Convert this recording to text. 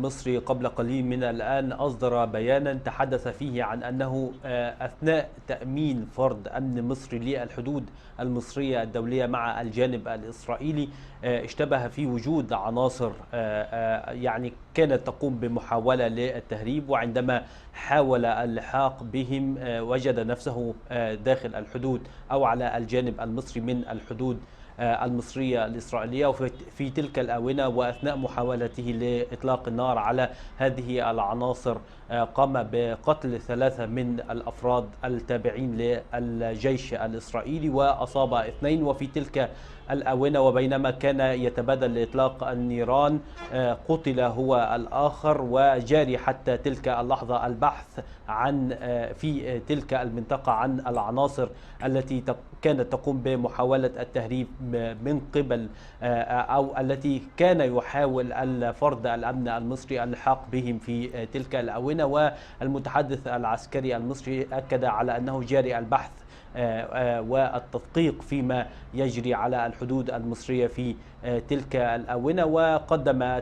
المصري قبل قليل من الآن أصدر بيانا تحدث فيه عن أنه أثناء تأمين فرض أمن مصري للحدود المصرية الدولية مع الجانب الإسرائيلي اشتبه في وجود عناصر يعني كانت تقوم بمحاولة للتهريب، وعندما حاول اللحاق بهم وجد نفسه داخل الحدود أو على الجانب المصري من الحدود المصرية الإسرائيلية. وفي تلك الآونة وأثناء محاولته لإطلاق النار على هذه العناصر قام بقتل 3 من الأفراد التابعين للجيش الإسرائيلي وأصاب 2. وفي تلك الآونة وبينما كان يتبادل إطلاق النيران قتل هو الآخر، وجاري حتى تلك اللحظة البحث عن في تلك المنطقة عن العناصر التي كانت تقوم بمحاولة التهريب من قبل أو التي كان يحاول الفرد الأمن المصري اللحاق بهم في تلك الآونة. والمتحدث العسكري المصري أكد على أنه جاري البحث والتدقيق فيما يجري على الحدود المصرية في تلك الآونة، وقدم